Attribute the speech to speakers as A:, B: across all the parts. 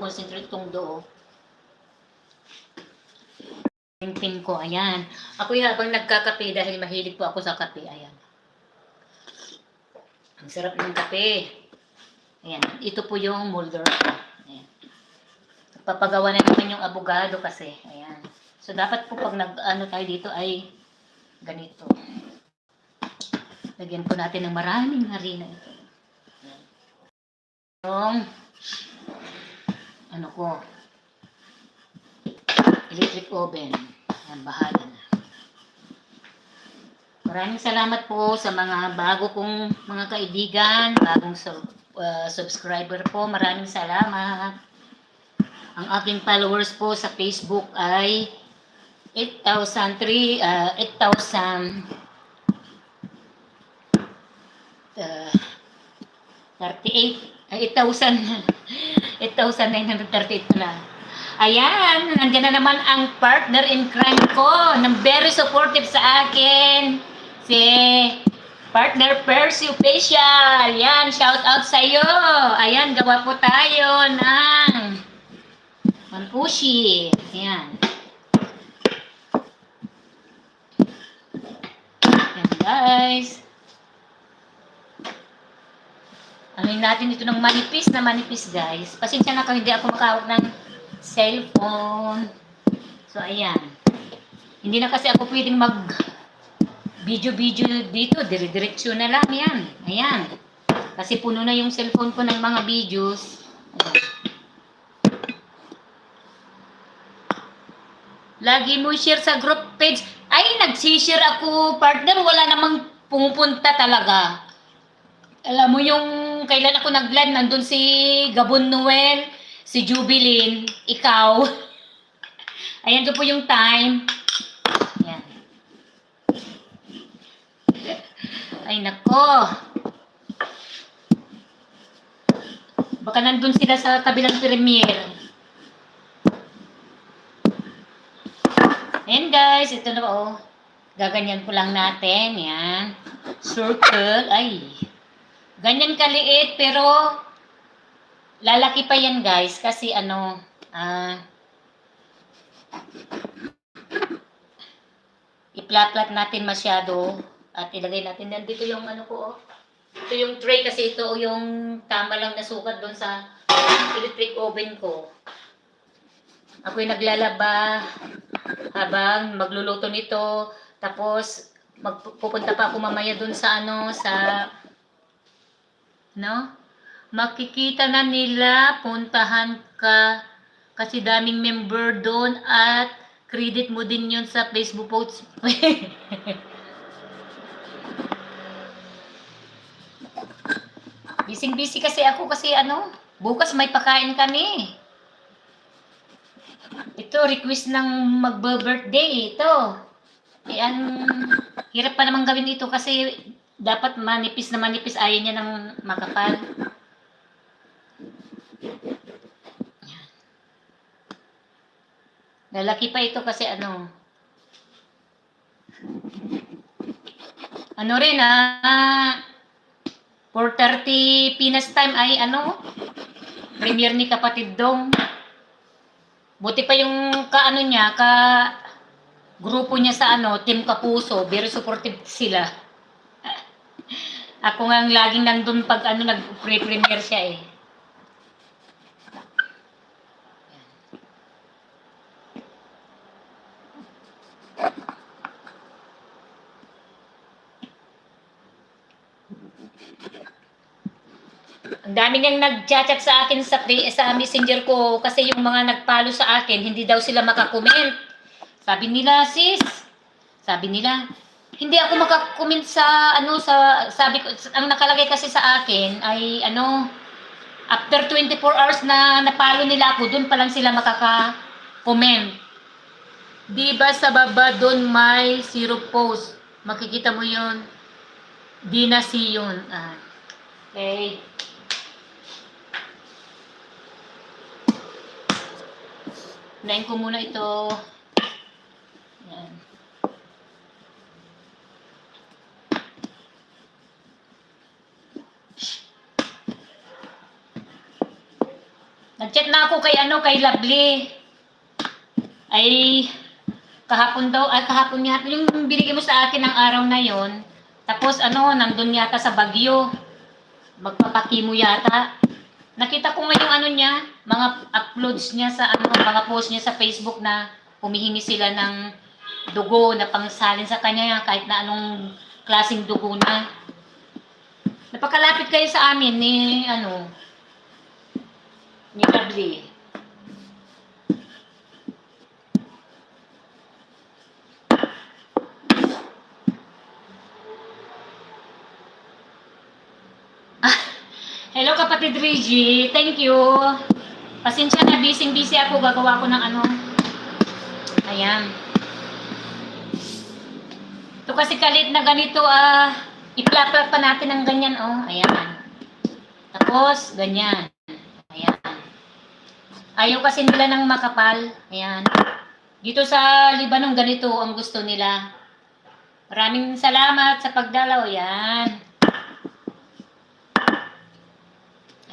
A: concentrate tong do. Pin ko, ayan. Ako habang nagkakape dahil mahilig po ako sa kape, ayan. Ang sarap ng kape. Ayan, ito po yung molder ko. Ayan. Papagawa na naman yung abogado kasi, ayan. So dapat po pag nag-ano tayo dito ay ganito. Lagyan po natin ng maraming harina ito. Yung ano ko, electric oven. Ayan, bahala na. Maraming salamat po sa mga bago kong mga kaibigan, bagong subscriber po. Maraming salamat. Ang aking followers po sa Facebook ay 8,938 na. Ayan, nandiyan na naman ang partner in crime ko, na very supportive sa akin, si partner Percy Facial. Ayan, shout out sa iyo. Ayan, gawa po tayo ng Manpushi. Ayan. Ayan guys. Anuin natin ito ng manipis na manipis guys. Pasensya na kung hindi ako makahawak ng cellphone. So ayan. Hindi na kasi ako pwedeng mag video dito. Dire-diretsyon na lang yan. Ayan. Kasi puno na yung cellphone ko ng mga videos. Ayan. Lagi mo share sa group page. Ay, nagsishare ako, partner. Wala namang pumupunta talaga. Alam mo yung kailan ako nag-live, nandun si Gabon Noel, si Jubilin, ikaw. Ayan, doon po yung time. Ayan. Ay, nako. Baka nandun sila sa kabilang premiere. Ayan guys, ito na po. Gaganyan ko lang natin. Yan. Circle. Ay. Ganyan kaliit pero lalaki pa yan guys. Kasi ano, i-flat natin masyado. At ilagay natin. Nandito yung ano ko. Ito yung tray kasi ito yung tama lang na sukat doon sa electric oven ko. Ako'y naglalaba habang magluluto nito. Tapos pupunta pa ako mamaya doon sa ano, sa no? Makikita na nila, puntahan ka kasi daming member doon at credit mo din yun sa Facebook post. Busy kasi ako kasi ano, bukas may pakain kami. Ito, request ng magbe-birthday ito. Ayan, hirap pa naman gawin ito kasi dapat manipis na manipis, ayaw niya ng makapal. Lalaki pa ito kasi ano. Ano rin 4:30 Pinas time ay ano, premiere ni Kapatid Dong. Buti pa yung kaano niya, grupo niya sa ano, Team Kapuso, very supportive sila. Ako nga laging nandun pag ano, nag-premiere siya eh. Ang dami niyang nag-chat sa akin sa messenger ko kasi yung mga nag-follow sa akin, hindi daw sila makakomment. Sabi nila, sis, hindi ako makakomment sa ano, sabi ko, ang nakalagay kasi sa akin ay ano, after 24 hours na napalo nila ako, doon pa lang sila makaka-comment. Diba sa baba doon may zero post. Makikita mo yun. Di na see yun. Okay. Unahin ko muna ito. Yan. Nag-chat na ako kay kay Lovely. Ay, kahapon daw, kahapon yata, yung binigay mo sa akin ng araw na yon. Tapos nandun yata sa Baguio. Magpapakimo yata. Nakita ko nga yung niya, mga uploads niya sa mga post niya sa Facebook na humihingi sila ng dugo na pangsalin sa kanya kahit na anong klaseng dugo na. Napakalapit kayo sa amin ni Lovely. Hello kapatid Reggie, thank you. Pasensya na, busy ako, gagawa ko ng Ayan. Ito kasi kalit na ganito, i-plap pa natin ng ganyan, ayan. Tapos, ganyan. Ayan. Ayaw kasi nila ng makapal, ayan. Dito sa Libanon, ganito ang gusto nila. Maraming salamat sa pagdalaw, ayan.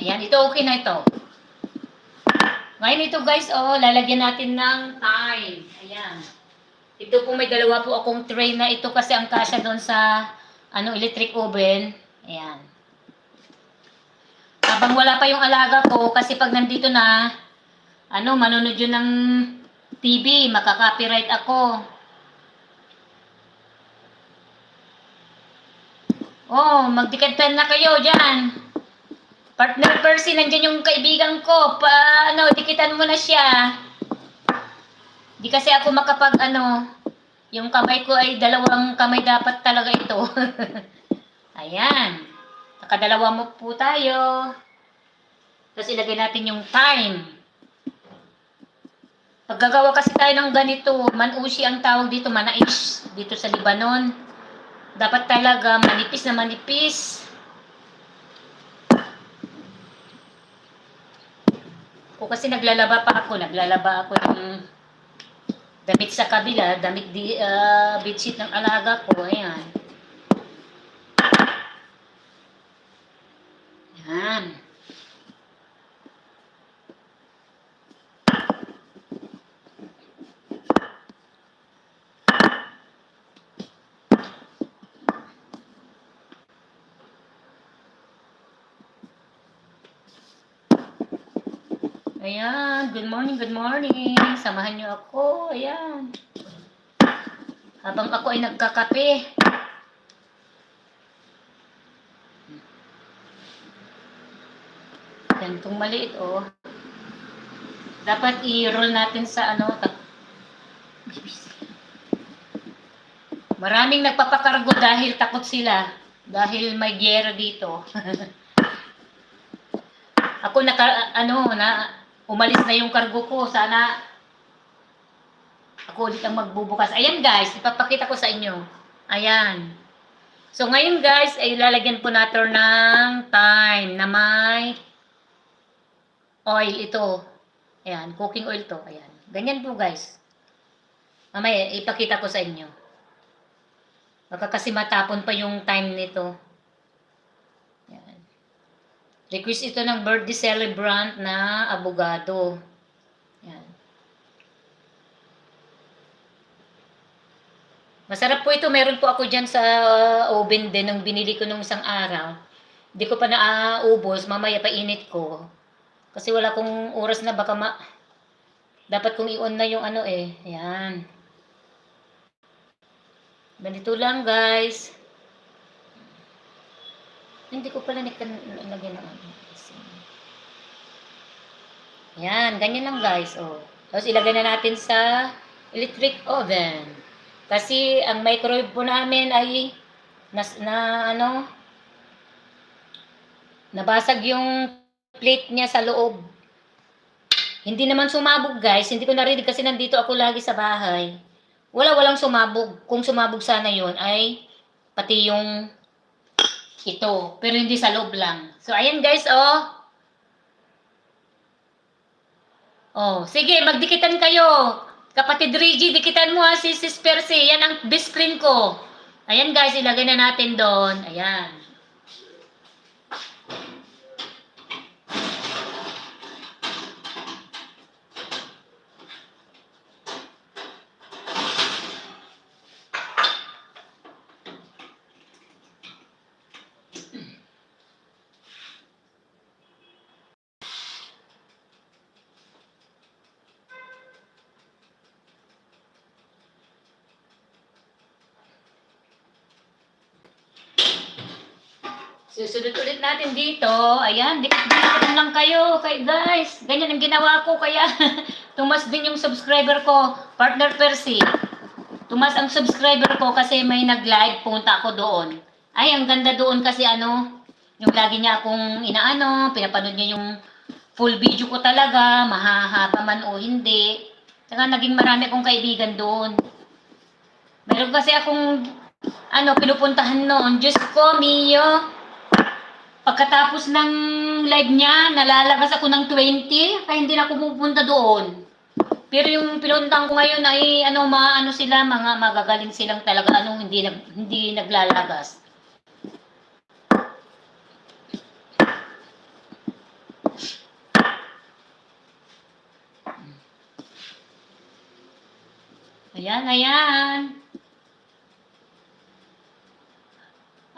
A: Ayan, ito okay na ito. Ngayon ito guys, lalagyan natin ng thyme. Ayan. Ito po may dalawa po akong tray na ito kasi ang kasya doon sa electric oven. Ayan. Habang wala pa yung alaga ko kasi pag nandito na manonood yun ng TV, makaka-copyright ako. Magdikit-pen na kayo dyan. Partner Percy, nandiyan yung kaibigan ko. Dikitan mo na siya. Di kasi ako makapag yung kamay ko ay dalawang kamay dapat talaga ito. Ayan. Nakadalawa mo po tayo. Tapos ilagay natin yung thyme. Paggagawa kasi tayo ng ganito, manushi ang tawag dito, manais dito sa Libanon. Dapat talaga manipis na manipis. Kasi naglalaba ako ng damit sa kabila, bedsheet ng alaga ko, ayan. Ayan. Ayan, good morning. Samahan niyo ako, ayan. Habang ako ay nagkakape. Yan, itong maliit, dapat i-roll natin sa Maraming nagpapakargo dahil takot sila. Dahil may gyera dito. Ako umalis na yung kargo ko. Sana ako ulit ang magbubukas. Ayan guys, ipapakita ko sa inyo. Ayan. So ngayon guys, ay lalagyan po natin ng thyme na may oil ito. Ayan, cooking oil to. Ayan. Ganyan po guys. Mamaya, ipakita ko sa inyo. Baka kasi matapon pa yung thyme nito. Ayan. Request ito ng birthday celebrant na abogado. Ayan. Masarap po ito. Meron po ako dyan sa oven din nung binili ko nung isang araw. Hindi ko pa naubos. Mamaya painit ko. Kasi wala kong oras na baka dapat kong i-on na yung Ayan. Ganito lang guys. Hindi ko pala nilagyan ng Ayan, ganyan lang guys. Tapos ilagay na natin sa electric oven. Kasi ang microwave po namin ay nabasag yung plate niya sa loob. Hindi naman sumabog guys. Hindi ko narinig kasi nandito ako lagi sa bahay. Walang sumabog. Kung sumabog sana yun ay pati yung ito. Pero hindi sa loob lang. So ayan guys, sige, magdikitan kayo. Kapatid Reggie, dikitan mo si Sis Percy. Yan ang best friend ko. Ayan guys, ilagay na natin doon. Ayan. Susunod ulit natin dito. Ayan, dikit-dikit lang kayo. Guys, ganyan ang ginawa ko. Kaya tumas din yung subscriber ko. Partner Percy. Tumas ang subscriber ko kasi may nag-live. Punta ako doon. Ay, ang ganda doon kasi yung lagi niya akong inaano. Pinapanood niya yung full video ko talaga. Mahahaba man o hindi. Saka naging marami akong kaibigan doon. Meron kasi akong pinupuntahan noon. Diyos ko, Mio. Pagkatapos ng live niya, nalalabas ako ng 20, kaya hindi na ako pupunta doon. Pero yung pinuntahan ko ngayon ay sila, mga magagaling silang talaga hindi naglalagas. Ayan, ayan.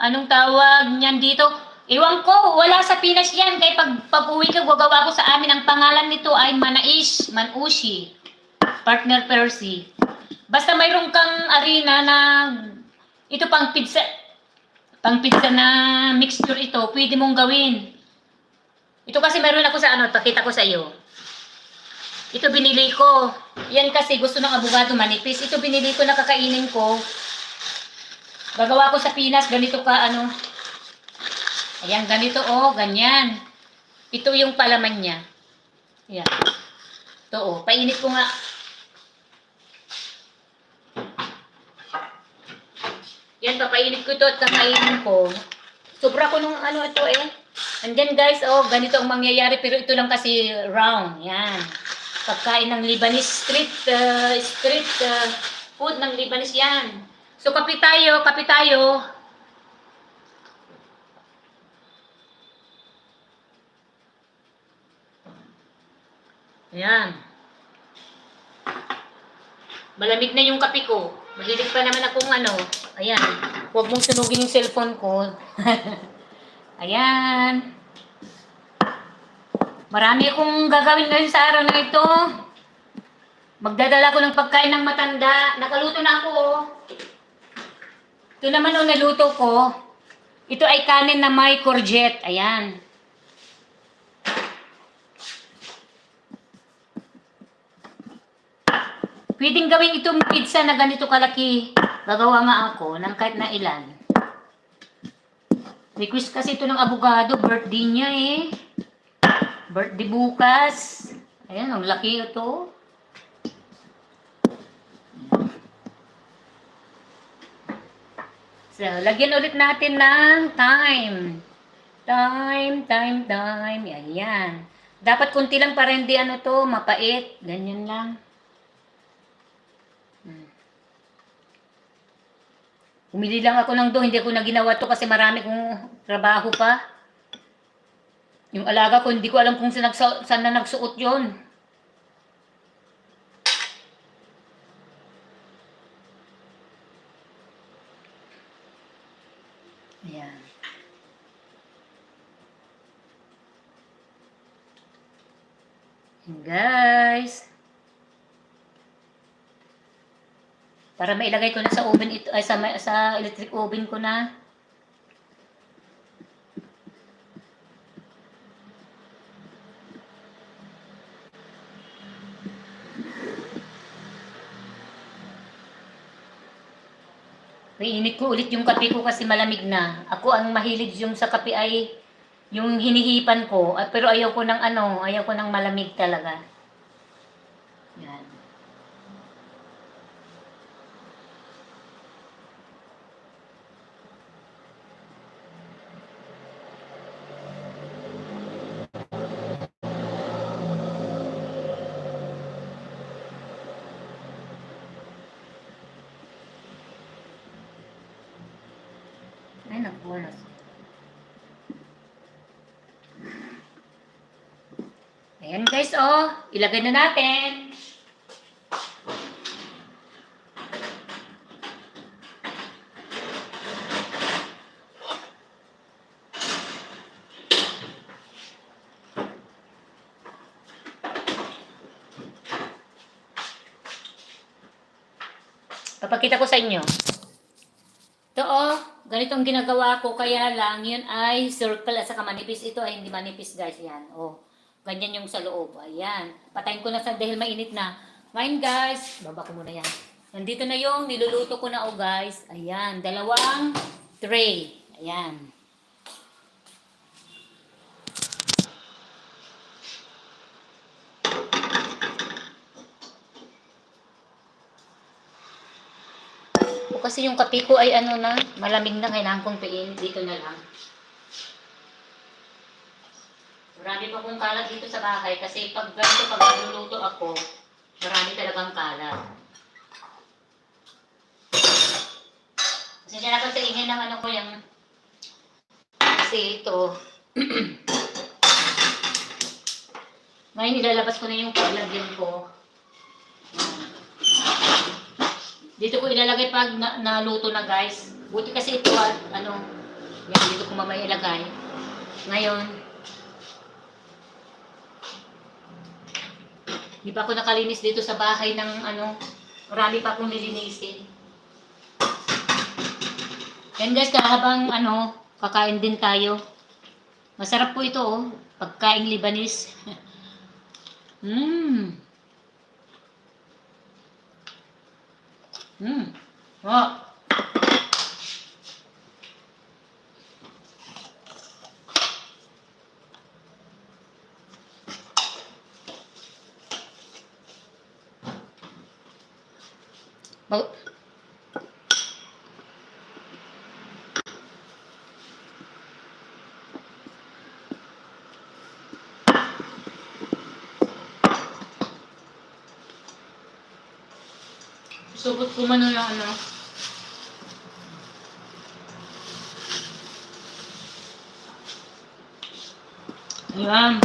A: Anong tawag niyan dito? Iwan ko, wala sa Pinas yan. Kaya pag-uwi ka, gagawa ko sa amin. Ang pangalan nito ay Manushi. Partner Percy. Basta mayroon kang arena na ito pang pizza na mixture ito, pwede mong gawin. Ito kasi mayroon ako sa pakita ko sa iyo. Ito binili ko. Yan kasi gusto ng abogado manipis. Ito binili ko na kakainin ko. Gagawa ko sa Pinas, ganito ka Ayan, ganito ganyan. Ito yung palaman niya. Ayan. Ito painit ko nga. Yan, papainit ko ito at kakainin ko. Sobra ko nung ito And then guys, ganito ang mangyayari pero ito lang kasi round. Yan. Pagkain ng Lebanese street food ng Lebanese yan. So kape tayo. Ayan. Malamig na yung kape ko. Mahilig pa naman akong Ayan. Huwag mong sunugin yung cellphone ko. Ayan. Marami akong gagawin ngayon sa araw na ito. Magdadala ko ng pagkain ng matanda. Nakaluto na ako Ito naman naluto ko. Ito ay kanin na may courgette. Ayan. Pwedeng gawin itong pizza na ganito kalaki. Gagawa nga ako ng kahit na ilan. Request kasi ito ng abogado. Birthday niya Birthday bukas. Ayan, ang laki ito. So, lagyan ulit natin ng time. Time. Ayan. Dapat kunti lang para hindi mapait. Ganyan lang. Umili lang ako ng hindi ako na ginawa to kasi marami kong trabaho pa. Yung alaga ko, hindi ko alam kung saan na nagsuot yon. Ayan. And guys, para mailagay ko na sa oven ito ay sa electric oven ko na. Iinit ko ulit yung kape ko kasi malamig na. Ako ang mahilig yung sa kape ay yung hinihipan ko. Pero ayaw ko ng malamig talaga. Yan. Ay, naku, Ayan guys, ilagay na natin. Papakita ko sa inyo. Ito ganito ang ginagawa ko, kaya lang, yun ay circle at saka manipis. Ito ay hindi manipis, guys, yan. Oh, ganyan yung sa loob. Ayan. Patayin ko na sa dahil mainit na. Ngayon, guys, baba ko muna yan. Nandito na yung niluluto ko na, oh, guys. Ayan, dalawang tray. Ayan. O kasi yung kape ko ay ano na, malamig na, kailangan kong pain. Dito na lang. Marami pa kong kalat dito sa bahay kasi pag ganito, pag nagluluto ako, marami talagang kalat. Kasi dyan ako sa ingay ng ano ko yung, kasi ito, ngayon ilalabas ko na yung paglagyan ko. Dito ko ilalagay pag naluto na, guys. Buti kasi ito at ano, yan, dito ko mamaya ilagay. Ngayon, di pa ako nakalinis dito sa bahay ng ano, marami pa akong nilinisin. Yan, guys, habang ano, kakain din tayo. Masarap po ito, oh, pagkaing Lebanese. Oh. Subot ko man yung ano. Ayan.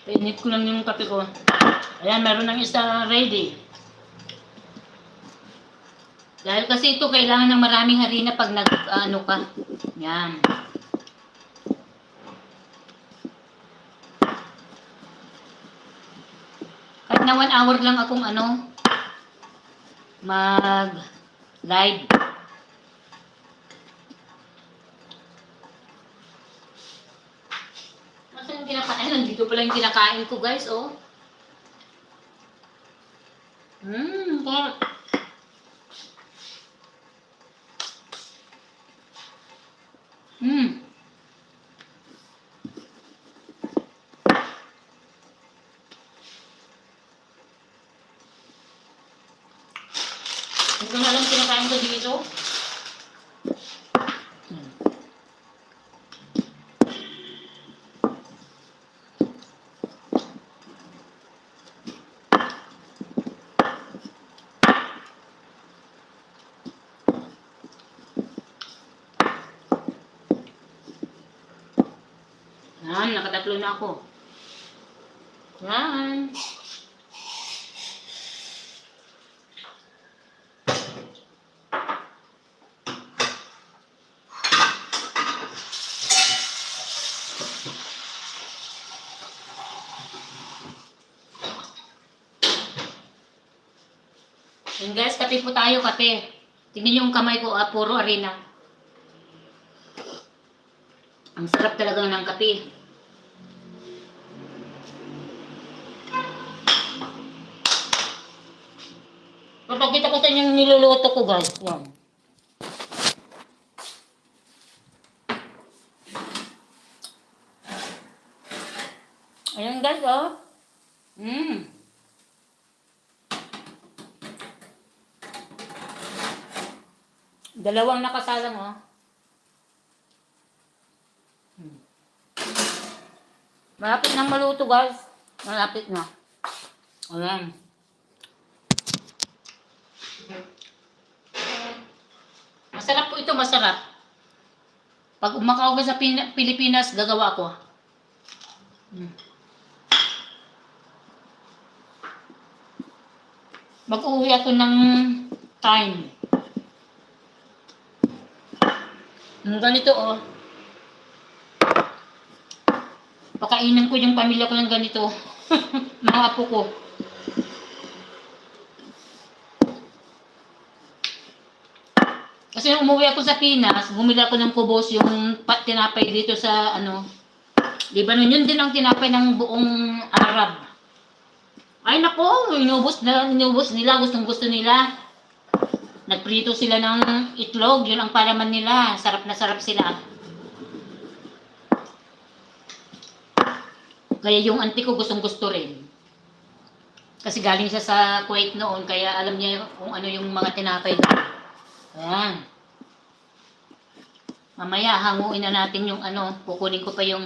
A: Painit ko lang yung kape ko. Ayan, meron ng isa ready. Dahil kasi ito kailangan ng maraming harina pag nag-ano ka. Yan. Kahit na 1 hour lang akong ano, mag-live. Masa yung kinakain? Nandito pala yung kinakain ko, guys, oh. Parang Ito na lang kinakain ko dito. Yan, nakatatlo na ako. Yan. Yan, guys, kape po tayo, kape. Tingnan yung kamay ko, puro arena. Ang sarap talaga ng kape. Papakita ko sa inyo yung niluluto ko, guys. Yan. Ayan, guys, oh. Dalawang nakasalang, oh. Malapit nang maluto, guys. Malapit na. Ayan. Masarap po ito, masarap. Pag umakaw ka sa Pilipinas, gagawa ko. Mag-uwi ako ng time. Ganito, oh. Pakainin ko yung pamilya ko ng ganito. mga apo ko. Kasi nung umuwi ako sa Pinas, bumili ako ng kubos yung tinapay dito sa ano, Lebanon. Yun din ang tinapay ng buong Arab. Ay nako, inubos nila, gustong gusto nila. Nagprito sila ng itlog, yun ang palaman nila. Sarap na sarap sila. Kaya yung auntie ko gustong gusto rin. Kasi galing siya sa Kuwait noon, kaya alam niya kung ano yung mga tinapay doon. Ayan. Mamaya, hanguin na natin yung ano, kukunin ko pa yung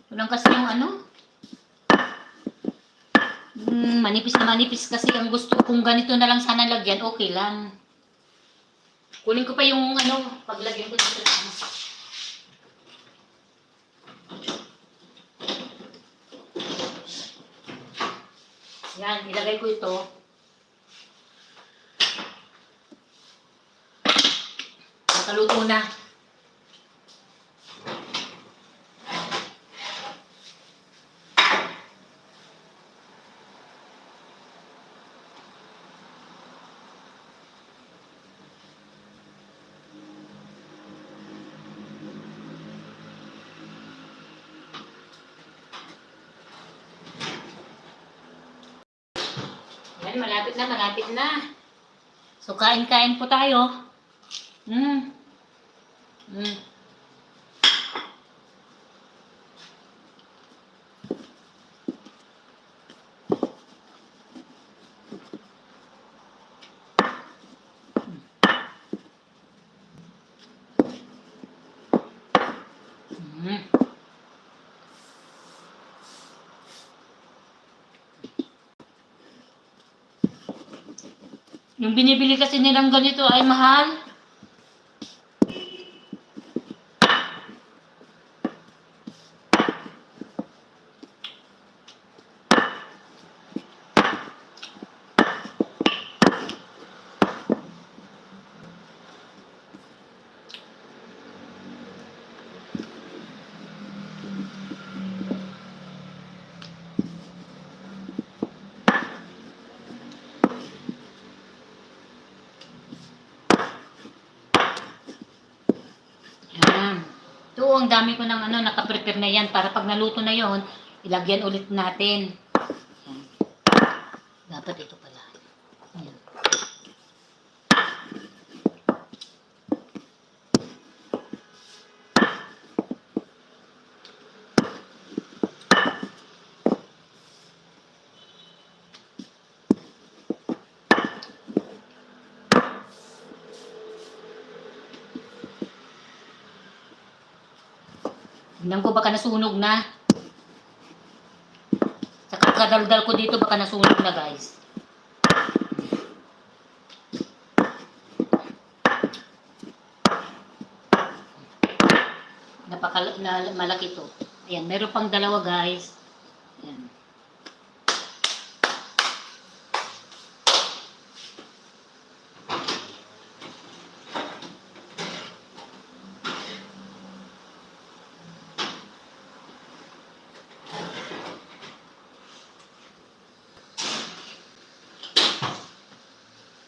A: kulang kasi yung ano, manipis kasi ang gusto kung ganito na lang sana lagyan, okay lang. Kunin ko pa yung ano, paglagyan ko dito. Yan, ilagay ko ito. Nakaluto na. Yan, malapit na, malapit na. So, kain-kain po tayo. Mm. Mm. Mm. Yung binibili kasi nilang ganito ay mahal. Yan. Ito, ang dami ko ng ano, nakaprepare na yan para pag naluto na yon, ilagyan ulit natin. Yan. Dapat ito pala. Yan. Tingnan ko baka nasunog na. Sa kakadaldal ko dito baka nasunog na, guys. Malaki to. Ayan, meron pang dalawa, guys. Ayan.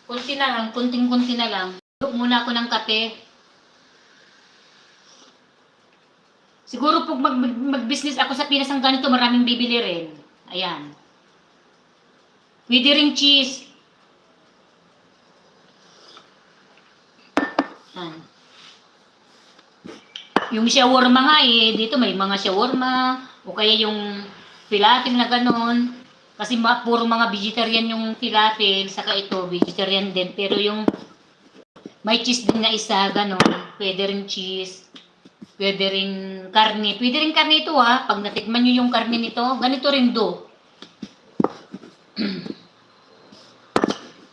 A: Kunti na lang, kunting-kunti na lang. Inom muna ako ng kape. Siguro pag mag-business ako sa Pinas ng ganito, maraming bibili rin. Ayan. Pwede ring cheese. Ayan. Yung shawarma nga dito may mga shawarma, o kaya yung falafel na ganon. Kasi puro mga vegetarian yung falafel, saka ito, vegetarian din. Pero yung may cheese din na isa, ganon. Pwede rin cheese. Pwede rin karne. Pwede rin karne ito ha. Pag natikman nyo yung karne nito, ganito rin do.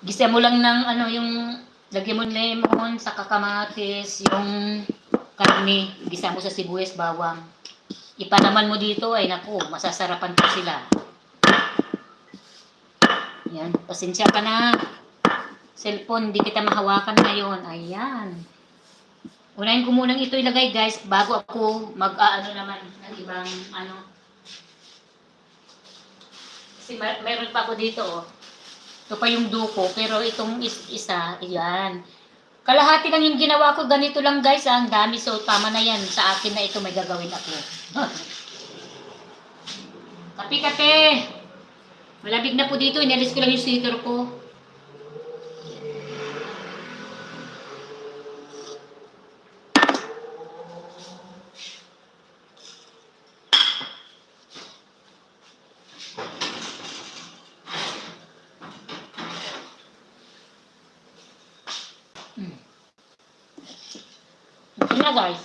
A: Gisa mo lang ng ano yung, lagyan mo lemon, saka kamatis, yung karne. Gisa mo sa sibuyas, bawang. Ipanaman mo dito, ay naku, masasarapan po sila. Yan, pasensya ka na. Cellphone, di kita mahawakan ngayon. Ayan. Unahin ko munang ito ilagay guys bago ako mag-aano naman ng ibang ano. Kasi meron pa ako dito oh. Ito pa yung duko pero itong isa, iyan. Kalahati lang yung ginawa ko, ganito lang guys, ang dami so tama na yan. Sa akin na ito may gagawin ako. Kape-kape! Malabig na po dito, inalis ko lang yung sweater ko. Ito na guys.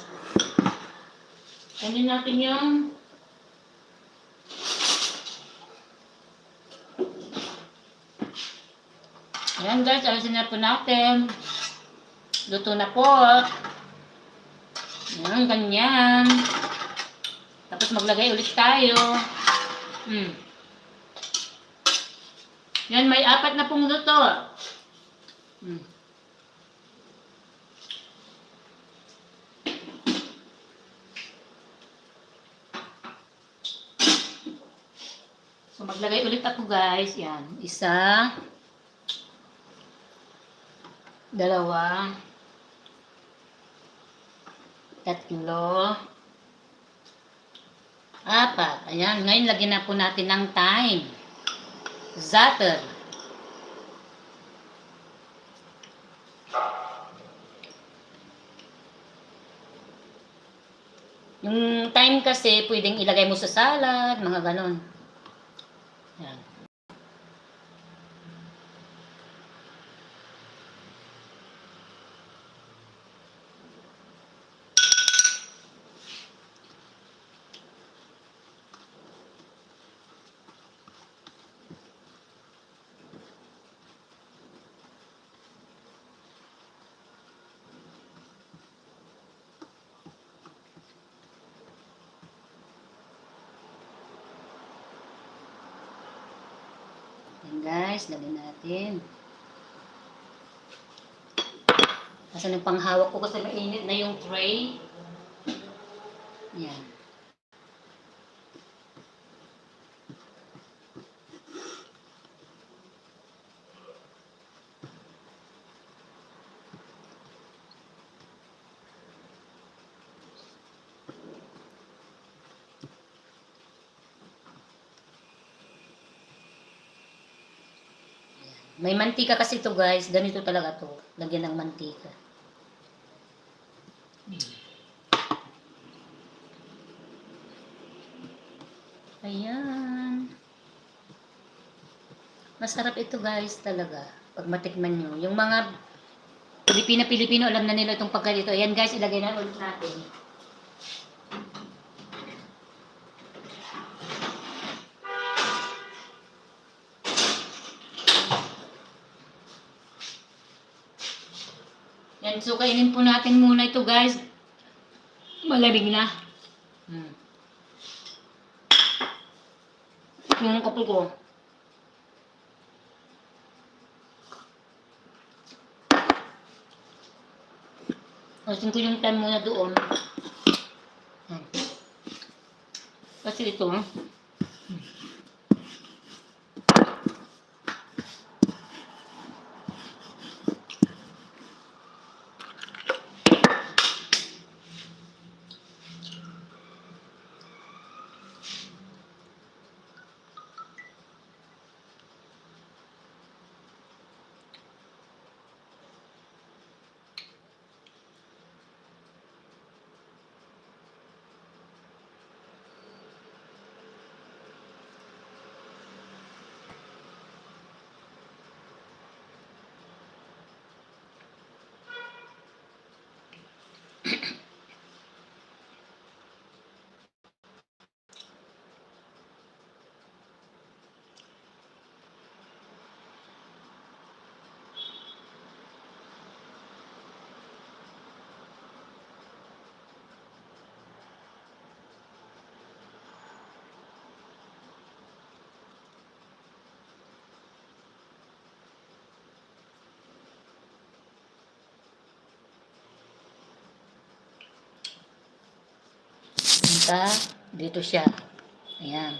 A: Kunin natin yung ayan guys, alisin na po natin. Luto na po. Ayan, ganyan. Tapos maglagay ulit tayo. Yan, may 4 na pong luto. So, maglagay ulit ako guys. Yan. 1, 2, 3, 4. Ayan. Ngayon, lagyan na po natin ng thyme. Za'atar. Yung thyme kasi, pwedeng ilagay mo sa salad, mga ganon. Yan. Yan guys, lagyan natin. Kasi yung panghawak ko kasi mainit na yung tray. Yan. May mantika kasi ito guys. Ganito talaga to. Lagyan ng mantika. Ayan. Masarap ito guys talaga. Pag matikman nyo. Yung mga Pilipino alam na nila itong pagkalito. Ayan guys, ilagay na ulit natin. Yan, so kainin po natin muna ito guys. Malamig na. Yung kape ko. Asin ko yung time muna doon. Kasi ito, Basta, dito siya. Ayan.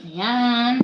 A: Ayan.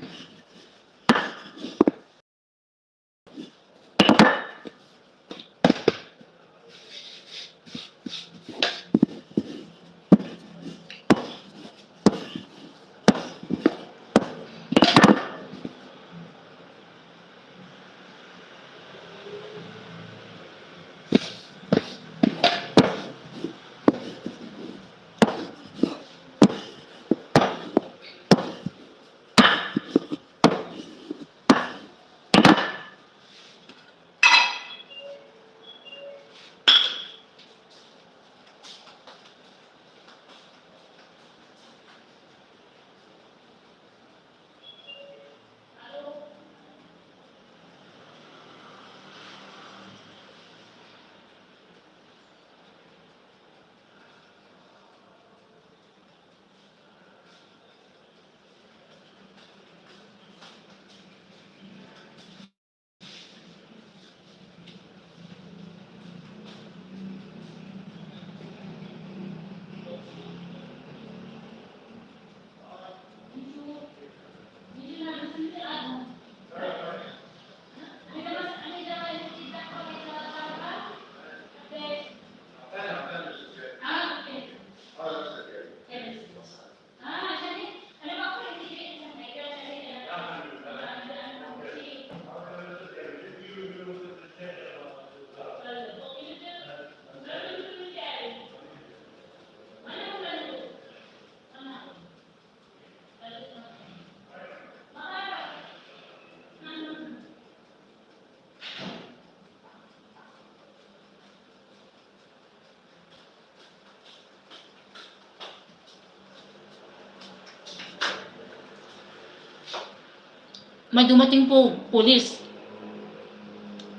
A: May dumating po, pulis.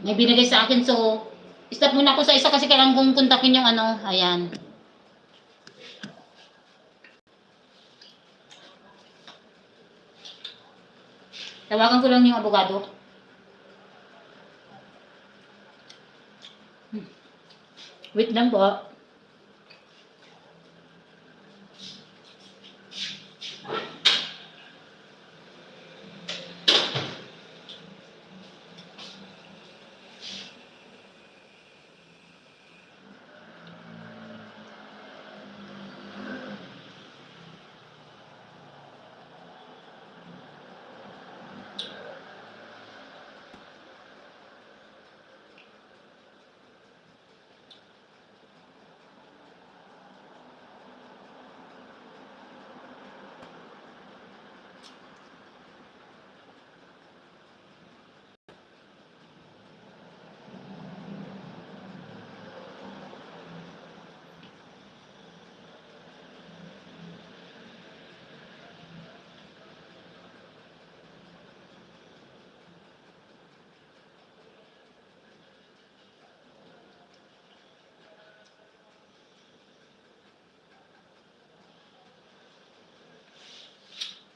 A: May binigay sa akin, so stop muna ako sa isa kasi kailangan kong kontakin yung ano, ayan. Tawagan ko lang yung abogado. Wait lang po.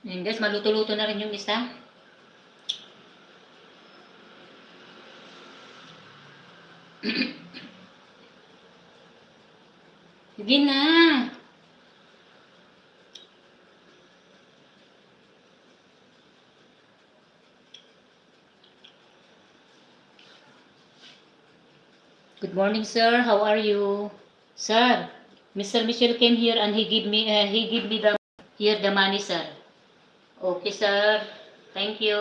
A: Ayan guys, maluto-luto na rin yung isa. Sige na. Good morning, sir. How are you? Sir, Mr. Michel came here and he give me the money, sir. Okay, sir. Thank you.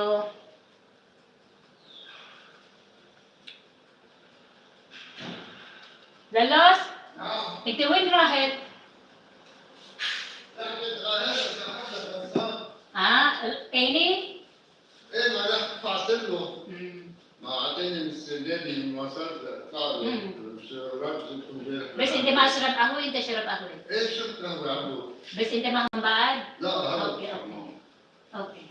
A: Lalos? Iti win rahet. Ini?
B: ما راح فاصل له ما اعطيني السنين وصلت قال
A: بس انت ما اشرب قهوه، انت شرب قهوه.
B: ايش شكرا ابو عبدو
A: بس انت ما هم بعد؟
B: لا
A: اوكي اوكي اوكي.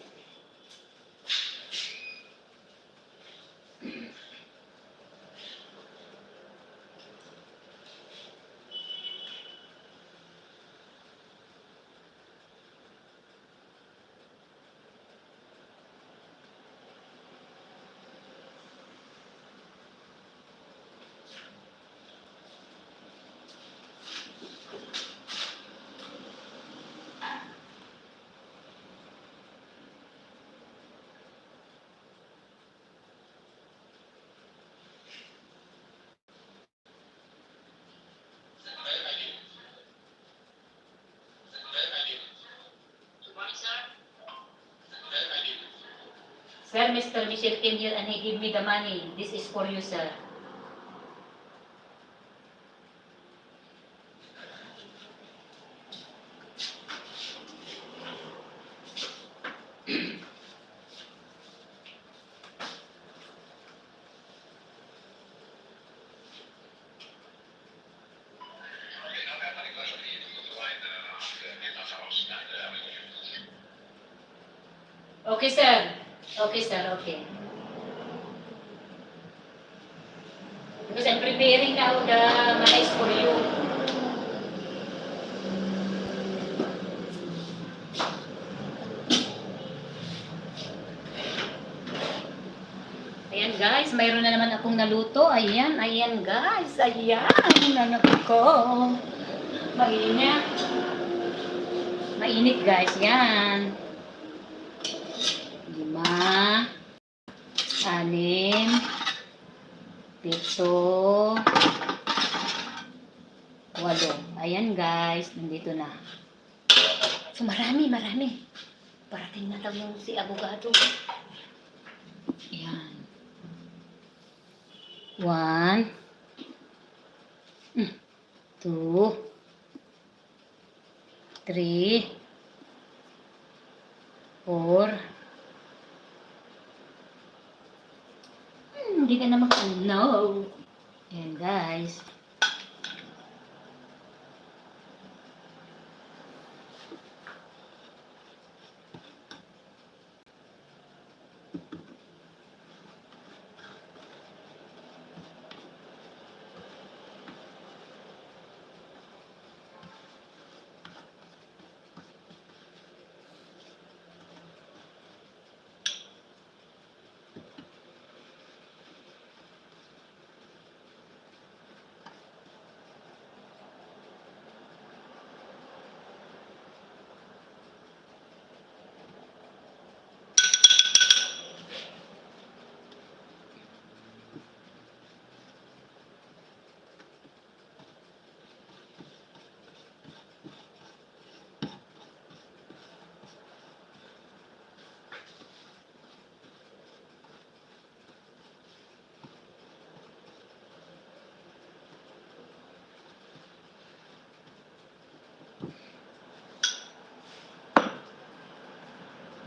A: Sir, Mr. Michelle came here and he gave me the money. This is for you, sir. Okay, sir. Okay, sir. Okay. Because I'm preparing now the mais for you. Ayan guys, mayroon na naman akong naluto. Ayan, ayan guys. Ayan, nanak ko. Mainit. Mainit guys, yan. 5, 6, 7, 8. Ayan guys, nandito na. So marami. Parating na daw yung si abogado. Ayan. 1, 2, 3, 4. Hindi ka na mag-no. Ayan guys.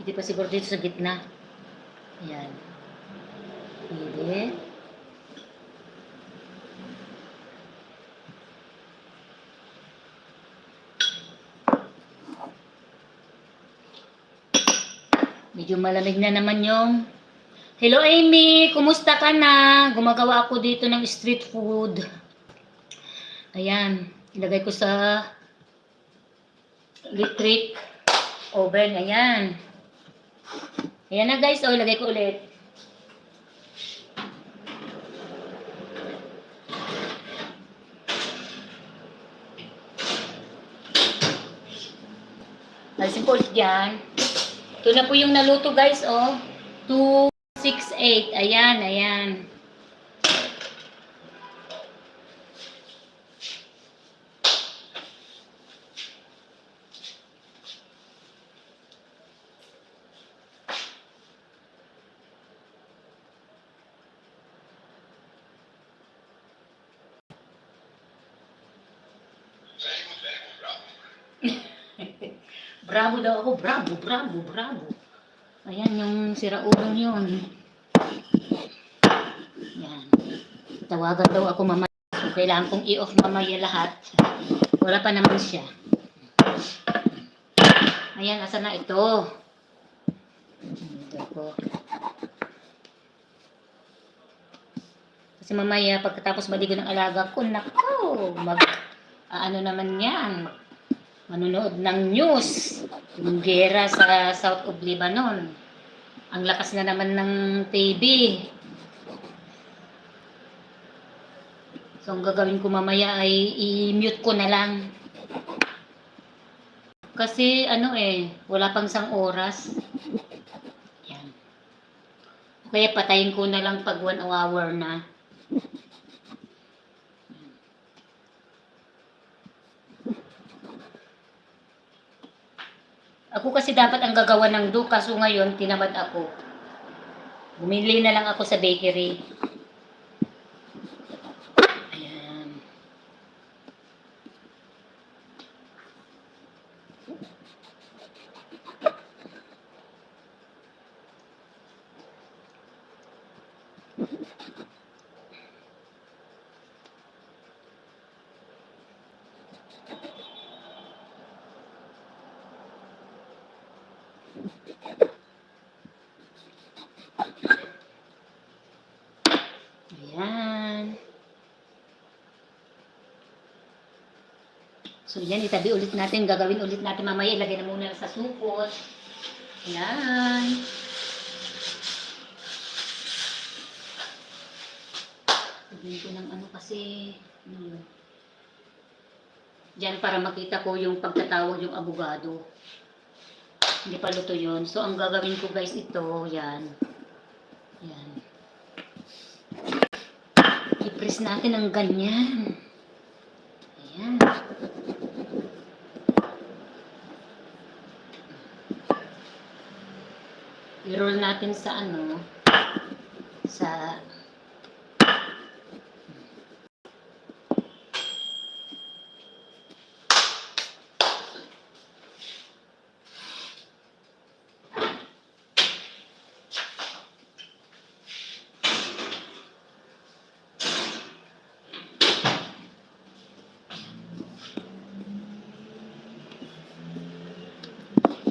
A: Hindi pa siguro dito sa gitna. Ayan. Pwede. Medyo malamig na naman yung... Hello Amy! Kumusta ka na? Gumagawa ako dito ng street food. Ayan. Ilagay ko sa electric oven. Ayan. Ayan na guys. O, ilagay ko ulit. Alisin ko ulit yan. Ito na po yung naluto guys. O. 2, 6, 8. Ayan, ayan. Bravo daw ako. Bravo. Ayan yung siraulong yun. Ayan. Tawagan daw ako mamaya. So, kailangan kong i-off mamaya lahat. Wala pa naman siya. Ayan, asa na ito? Ito ko. Kasi mamaya, pagkatapos maligo ng alaga ko, nako, ano naman yan, manunood ng news, yung gera sa South of Lebanon. Ang lakas na naman ng TV. So, ang gagawin ko mamaya ay i-mute ko na lang. Kasi, wala pang 1 oras. Yan. Kaya patayin ko na lang pag 1 hour na. Ako kasi dapat ang gagawa ng do, kaso ngayon tinamad ako. Bumili na lang ako sa bakery. Ayan. Ayan. So yan, itabi ulit natin. Gagawin ulit natin mamaya. Ilagay na muna sa supot. Ayan. Sabihin ko ng ano kasi. Diyan para makita ko yung pagtatawag yung abogado. Hindi pa luto yun. So ang gagawin ko guys ito. Yan. Yan. I-press natin ng ganyan. Ayan. I-roll natin sa ano, sa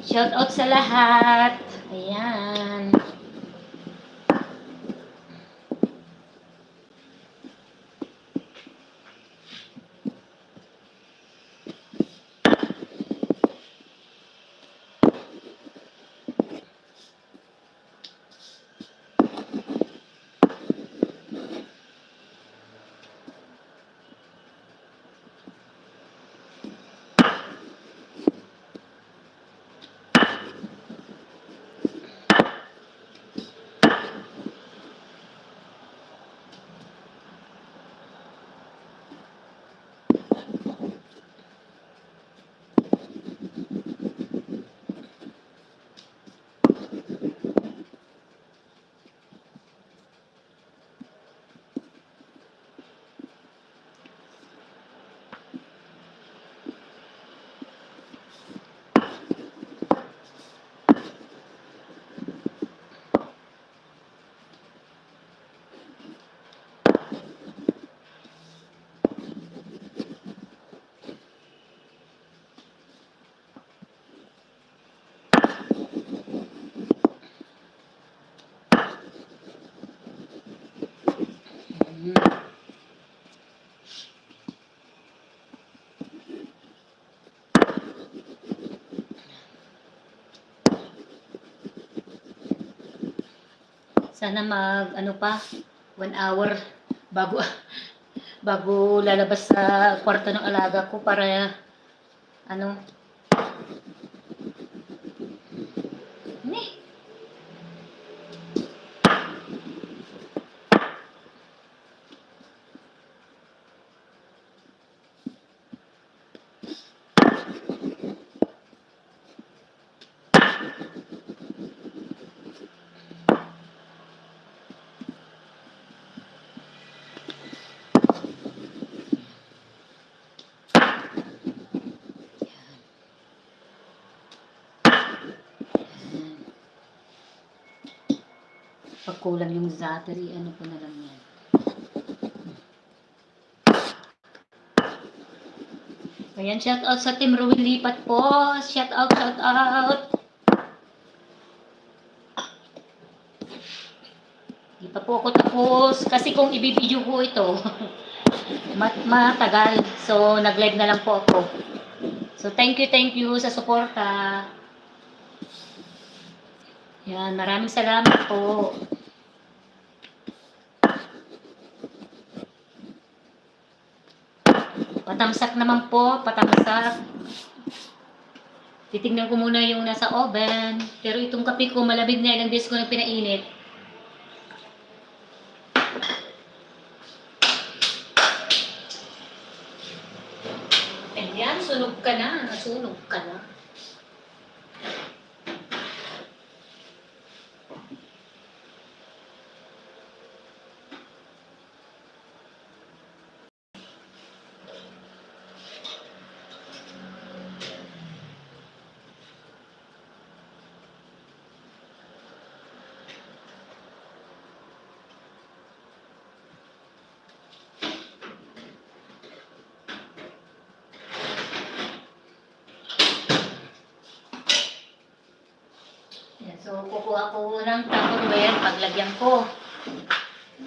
A: shout out sa lahat. Ayan. Sana ano pa, 1 hour bago bago lalabas sa kwarto ng alaga ko para ano. Ni. Pag kulang yung zattery, ano ko na lang yan. Ayan, shout out sa Team Ruin Lipat po. Shout out, shout out. Di pa po ako tapos. Kasi kung ibibideo ko ito, matagal. So, nag-live na lang po ako. So, thank you sa suporta. Yan, maraming salamat po. Patamsak naman po, patamsak. Titignan ko muna yung nasa oven. Pero itong kape ko, malamig na, ilang beses ko na pinainit. Ayan, sunog ka na. Nasunog ka na. So, kukuha ko ng Tupperware, paglagyan ko.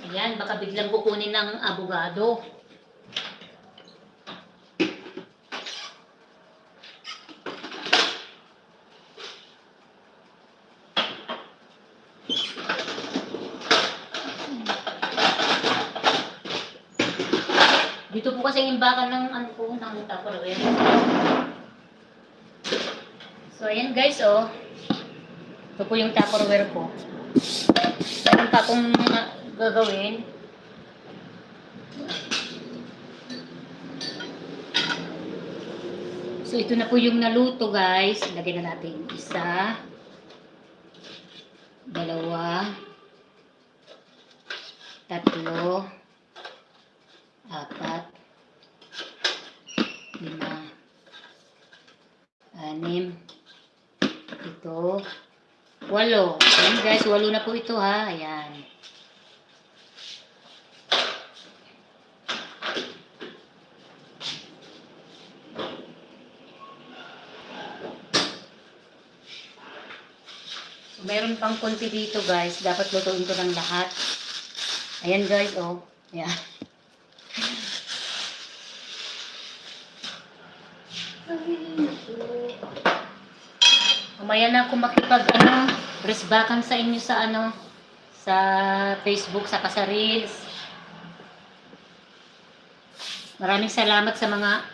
A: Ayan, baka biglang kukunin ng abogado. Dito po kasi imbakan ng ano po, ng Tupperware. So, ayan guys, oh. Ito po yung Tupperware ko. Meron pa akong gagawin. So, ito na po yung naluto, guys. Lagyan na natin. 1, 2, 3, 4, 5, 6, 7, 8. Ayan guys, 8 na po ito ha. Ayan. So, meron pang konti dito guys. Dapat lutuin ko ng lahat. Ayan guys, oh. Ayan. Mamaya na ako resbackan sa inyo sa sa Facebook, sa Reels. Maraming salamat sa mga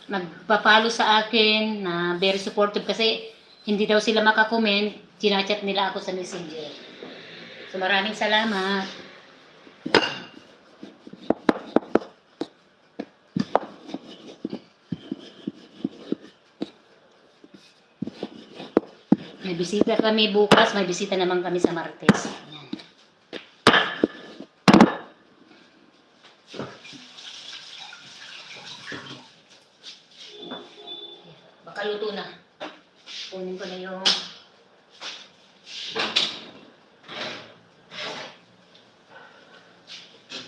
A: nagpapalo sa akin na very supportive kasi hindi daw sila makakomment, chinachat nila ako sa Messenger. So maraming salamat. May bisita kami bukas, may bisita naman kami sa Martes. Ayan. Baka luto na. Kunin ko na yung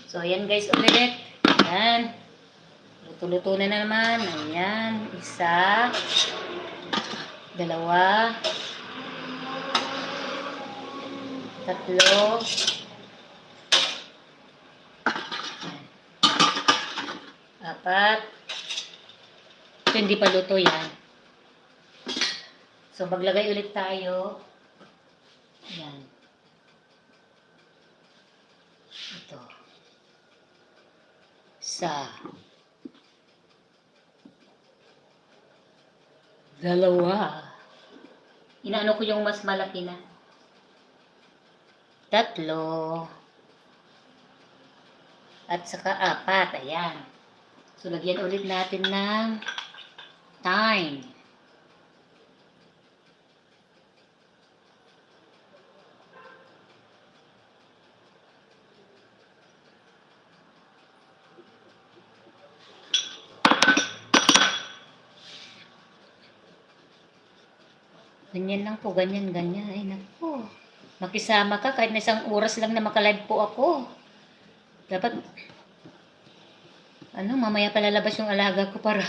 A: so ayan guys ulit. Ayan. Luto-luto na naman. Ayan. 1, 2, 3, 4, 5, 6, 7, 8. Ito hindi pa luto yan. So maglagay ulit tayo. Yan. Ito. 1, 2. Inaano ko yung mas malaki na. 3. At saka 4. Ayan. So, lagyan ulit natin ng thyme. Ganyan lang po, ganyan. Ay, naku. Makisama ka kahit na 1 oras lang na makalive po ako. Dapat, mamaya palalabas yung alaga ko para,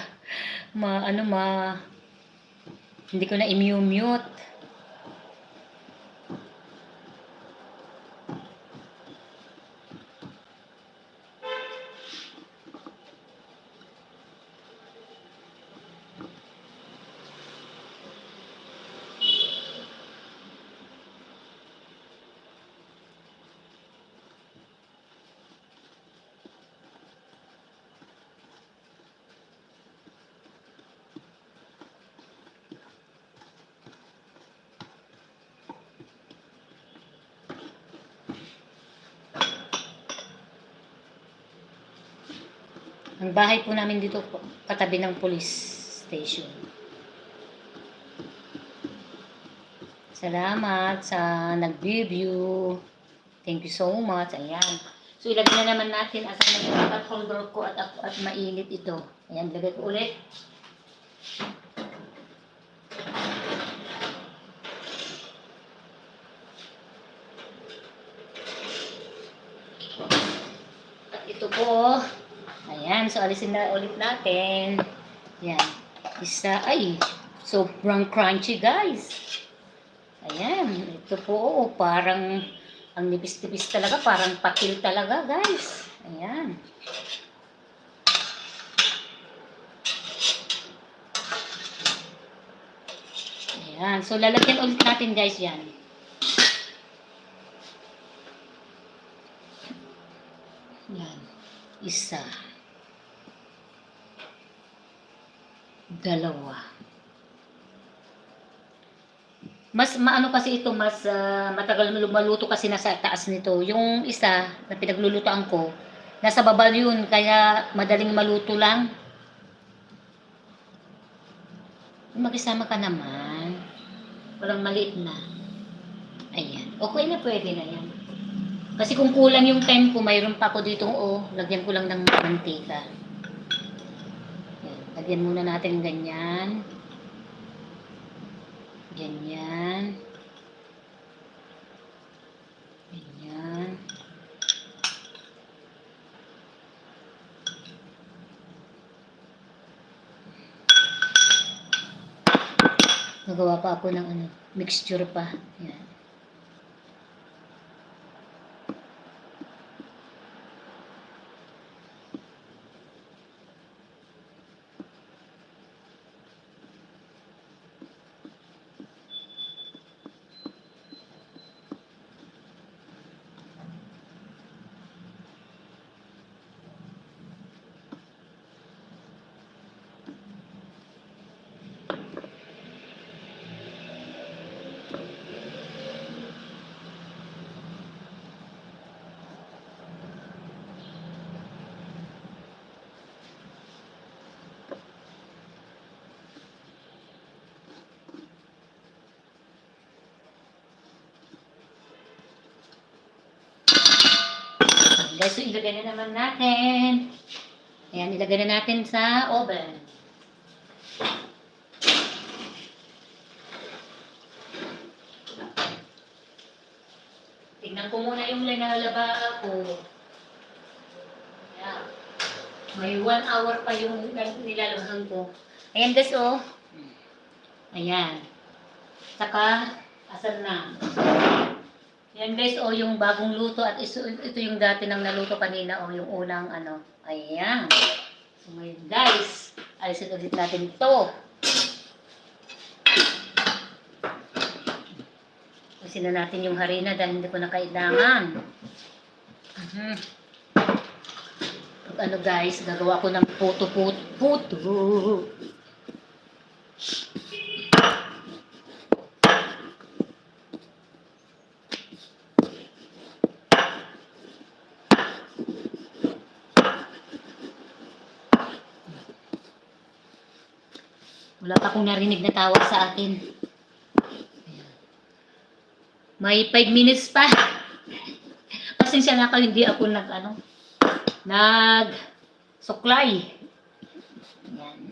A: hindi ko na i-mute. Ang bahay po namin dito, katabi ng police station. Salamat sa nag-review. Thank you so much. Ayan. So, ilagay na naman natin at ang holder ko at mainit ito. Ayan, lagay ko ulit. At ito po, ayan, so alisin na ulit natin. Ayan. Sobrang crunchy guys. Ayan, ito po, parang ang nipis-nipis talaga, parang patil talaga, guys. Ayan. Ayan, so lalagyan ulit natin, guys, yan. Yan. Isa. Dalawa. Mas maano kasi ito, mas matagal lumaluto kasi nasa taas nito. Yung isa na pinaglulutoan ko, nasa baba yun, kaya madaling maluto lang. Mag-isama ka naman. Walang maliit na. Ayan. Okay na, pwede na yan. Kasi kung kulang yung time ko, mayroon pa ako ditong lagyan ko lang ng mantika. Ayan. Lagyan muna natin ganyan. Ganyan. Ganyan. Nagawa pa ako ng mixture pa. Yan. Guys, so ilagay na naman natin. Ayan, ilagay na natin sa oven. Tignan ko muna yung linalaba ko. Ayan. May 1 hour pa yung nilalabahan ko. Ayan guys, Ayan. Saka, asan na? Yan guys, yung bagong luto at ito yung dati nang naluto kanina, yung unang Ayan. So ngayon guys, alisin ulit natin ito. Alisin na natin yung harina dahil hindi ko na kailangan. Guys, gagawa ko ng puto. Wala pa akong narinig na tawag sa akin. Ayan. May 5 minutes pa. Pasensya na ako, hindi ako suklay. Ayan.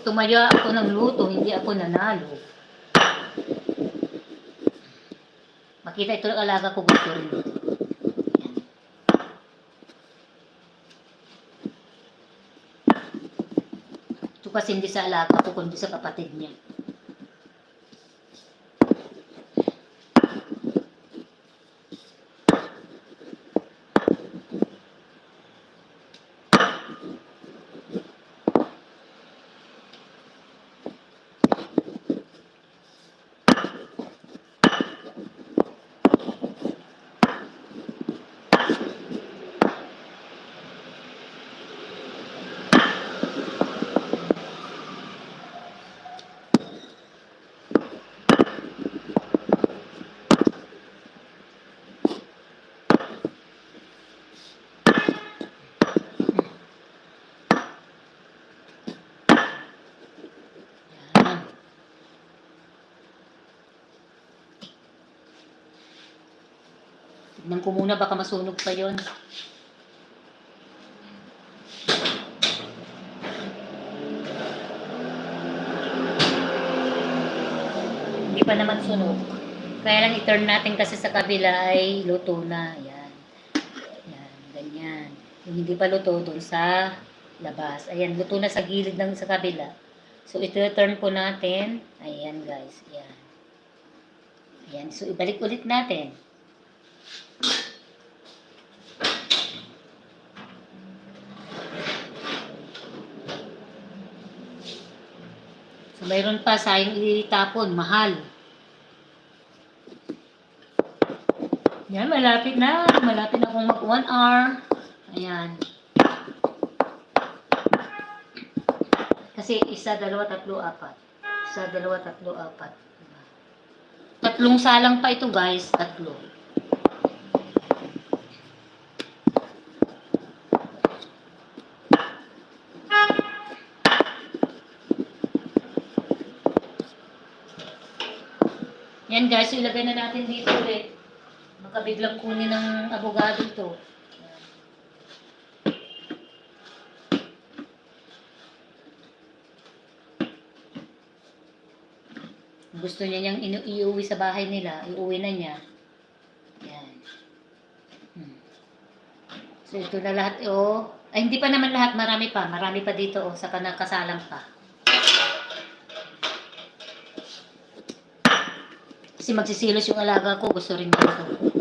A: Tumayo ako ng luto, hindi ako nanalo. Makita ito ng alaga ko, gusto rin. Ito kasi hindi sa alaga ko, kundi sa kapatid niya. Tignan ko muna, baka masunog pa yon. Hindi pa naman sunog. Kaya lang i-turn natin kasi sa kabila ay luto na. Ayan. Ayan, ganyan. Yung hindi pa luto, dun sa labas. Ayan, luto na sa gilid ng sa kabila. So, ito-turn po natin. Ayan, guys. Ayan. Ayan. So, ibalik ulit natin. So, mayroon pa sayang itapon. Mahal. Yan, malapit na. Malapit na akong mag 1 hour. Ayan. Kasi 1, 2, 3, 4. 1, 2, 3, 4. Tatlong salang pa ito, guys. 3. Yan, guys. Ilagay na natin dito ulit. Baka biglang kunin ng abogado ito. Gusto niya niyang iuwi sa bahay nila, iuwi na niya. Yan. So, ito na lahat, oh. Ay, hindi pa naman lahat, marami pa. Marami pa dito, oh, sa nakasalang pa. Kasi magsisilos yung alaga ko, gusto rin dito.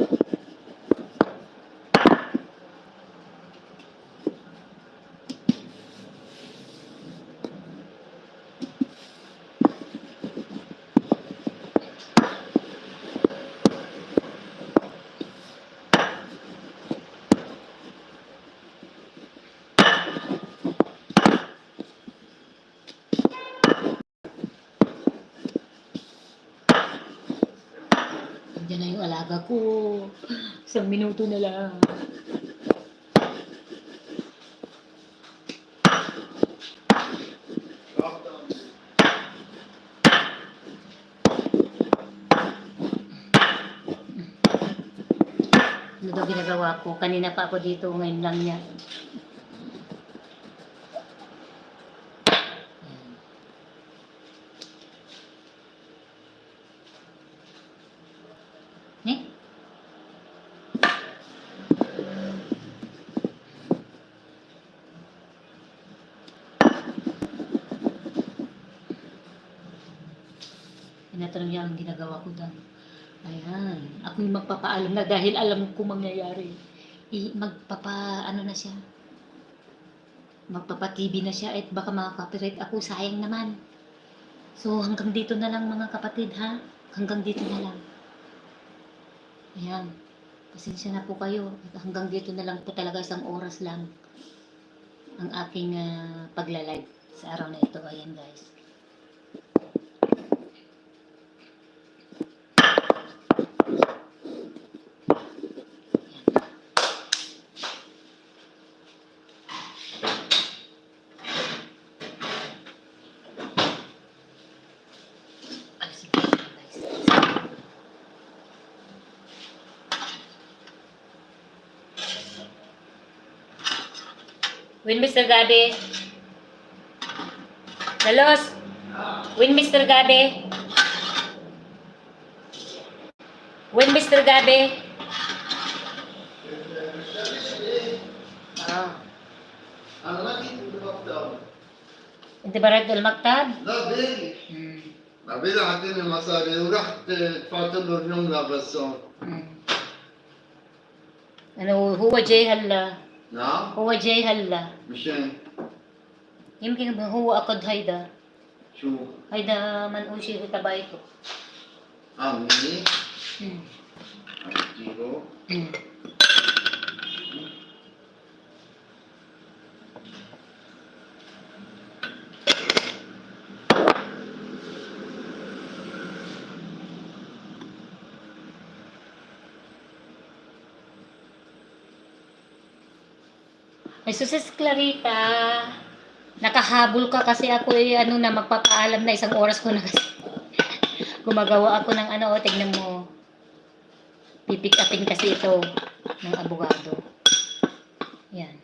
A: Diyan na yung alaga ko. 1 minuto na lang. Ano daw ginagawa ko? Kanina pa ako dito, ngayon lang niya. Eh? Tinatanong niya ang ginagawa ko daw. Ayan. Ako yung magpapaalam na dahil alam ko mangyayari. Ano na siya. Magpapa-TV na siya at baka makaka-copyright ako. Sayang naman. So, hanggang dito na lang mga kapatid, ha? Hanggang dito na lang. Ayan. Pasensya na po kayo. At hanggang dito na lang po talaga, 1 oras lang ang aking pagla-live sa araw na ito. Ayan, guys. Win, Mr. Gabi. Dalos. Win, Mr. Gabi. Win, Mr. Gabi.
B: أنا ما جيت من المكتب.
A: أنت برد المكتب؟
B: لا بيلي. بيلي عطيني مصاري ورحت دفعت له اليوم لغسان.
A: أنا هو جاي هلا.
B: نعم؟
A: هو جاي هلا.
B: مشان؟
A: يمكن هو أخذ هيدا.
B: شو؟
A: هيدا منقوشي تبعته.
B: مني؟ أجيبه.
A: Ay, Sus Clarita, nakahabol ka kasi ako na magpapaalam na 1 oras ko na kasi. Gumagawa ako ng tignan mo. Pipick upin kasi ito ng abogado. Yan.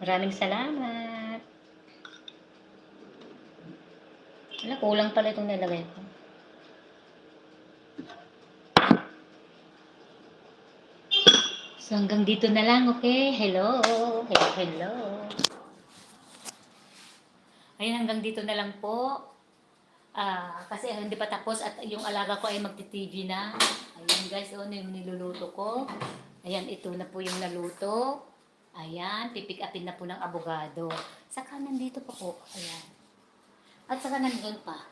A: Maraming salamat. Wala, kulang pala itong nilagay ko. So hanggang dito na lang, okay? Hello. Hello, hello. Ayun, hanggang dito na lang po. Kasi hindi pa tapos at yung alaga ko ay magti-TV na. Ayan guys, yung niluluto ko. Ayan, ito na po yung naluto. Ayan, pipick upin na po ng abogado. Saka nandito pa po. Ayan. At saka nandun pa.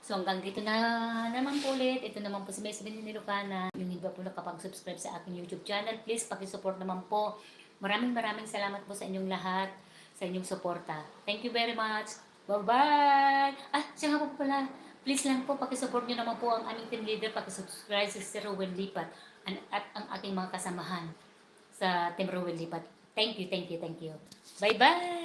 A: So hanggang dito na naman po ulit. Ito naman po si May Sabihin ni Lucana. Yung iba po nakapag-subscribe sa aking YouTube channel. Please, pakisupport naman po. Maraming salamat po sa inyong lahat. Sa inyong suporta. Thank you very much. Bye-bye! Siya nga po pala. Please lang po, pakisupport nyo naman po ang aming team leader. Pakisubscribe sa Sir Rowan Lipat. At ang aking mga kasamahan sa Team Rowan Lipat. Thank you. Bye-bye!